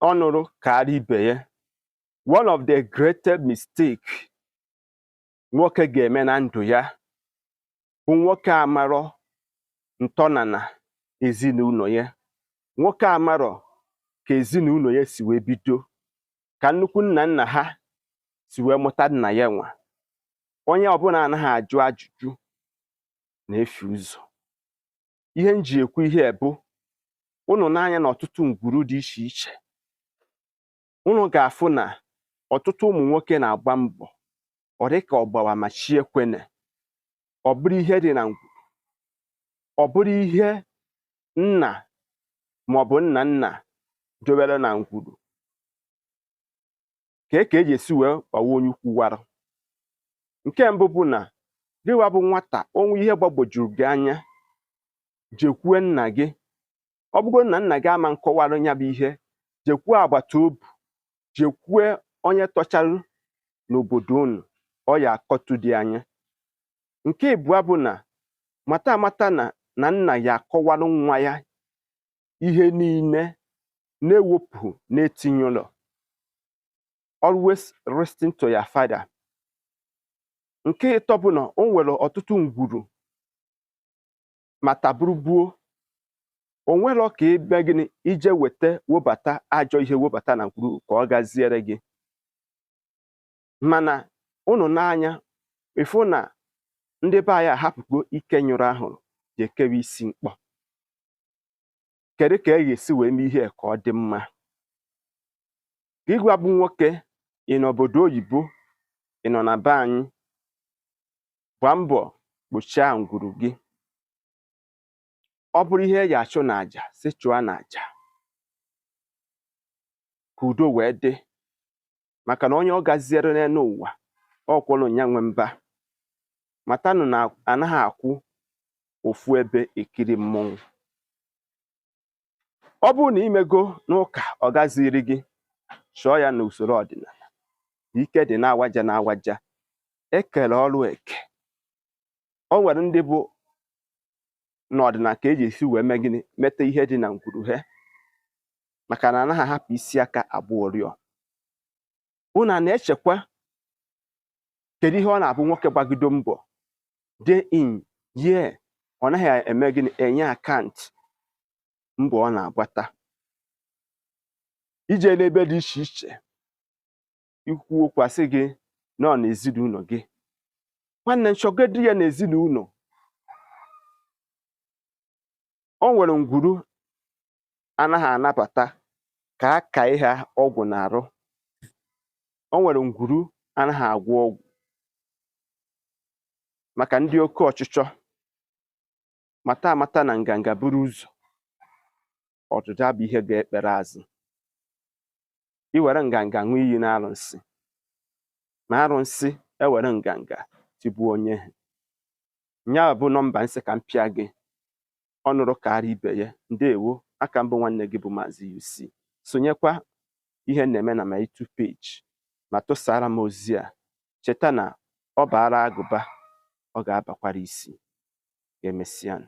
Ọ nụrụ kaara ibe ya. One of the greatest mistake nwoke ga-eme na ndụ ya bụ nwoke amarọ ntọnala ezinụlọ ya, nwoke amarọ ka ezinụlọ ya si wee bido, ka nnukwu nna nna ha si wee mụta nna ya nwa. Onye ọbụla anaghị ajụ ajụjụ na-efi ụzọ. Ihe m ji ekwu ihe bụ, unu n'anya na ọtụtụ ngwuru dị iche iche, unu ga-afụ na ọtụtụ ụmụ nwoke na-agba mbọ, ọ dị ka ọgbawa ma chi ekwene. Ọ bụrụ ihe dị na ngwuru, ọ bụrụ ihe nna maọbụ nna nna dobere na ngwuru, ka eji esi wee gbawa onye ukwu warụ. Nke mbụ bụ na gịwa bụ nwata, onwe ihe gbagwojuru gị anya, jekwue nna gị. Ọ bụgo na nna gị ama nkọwarụ ya bụ ihe, jekwue agbata obi, jekwue onye tọcharụ n'obodo unu, ọ ya akọtu dị anya. Nke ịbụọ bụ na mata amata na nna ya akọwarụ nwa ya ihe niile na-ewepụ na-etinyụlọ. Always listen to your father. Nke ịtọ bụ na o nwere ọtụtụ ngwuru ma taburugbuo o nwero ka ime gịnị ije weta webata ajọ ihe webata na ngwuru ka ọ gaziere gị. Mana unu n'anya ịfụ na ndị be anyị ahapụgo ike nyụrụ ahụrụ ji ekewa isi mkpọ. Kedu ka e ga-esi wee mee ihe ka ọ dị mma? Gịwa bụ nwoke, ị nọ obodo oyibo, ị nọ na be anyị, gbaa mbọ kpochie ngwuru gị. Ọ bụrụ ihe e ji achụ n'àjà, sị chụọ n'àjà ka udo wee dị, maka na onye ọ gaziere n'elu ụwa ọ kwụrụ nya nwe mba. Matanụ na anaghị akwụ ofu ebe ekiri mmọnwụ. Ọ bụrụ na imego n'ụka ọ gaziri gị, chọọ ya n'usoro ọdịnala. Ike dị na-awaja na-awaja, ekere ọrụ eke. O nwere ndị bụ n'ọdịnala ka eji esi wee mee gịnị, mete ihe dị na ngwuru ha, maka na anaghị ahapụ isi aka agba ụrịọ. Unu a na-echekwa kedu ihe ọ na-abụ nwoke gbagido mbọ day in year, ọ naghị eme gịnị, enye account mbọ ọ na-agbata. Ije n'ebe dị iche iche ikwu okwu, asị gị nọ n'ezinụlọ gị, nwanne nchọgodi ya n'ezinụlọ. O nwere ngwuru anaghị anabata ka aka ịha ọgwụ na-arụ. O nwere ngwuru anaghị agwọ ọgwụ maka ndị oke ọchịchọ. Mata amata na nganga buru ụzọ ọdịda bụ ihe ga-ekpere azụ. I were nganga ṅụọ iyi na arụnsị, ma arụnsị ewere nganga tigbuo onye ha. Nya bụ nọmba nsị ka m pịa gị. Ọ nụrụ kaara ibe ya. Ndewo. Aka mbụ nwanne gị bụ Maazị UC. Sonyekwa ihe na-eme na my YouTube page ma tụsara m ozi a. Cheta na ọ baara agụba, ọ ga-abakwara isi. Ga-emesịanụ.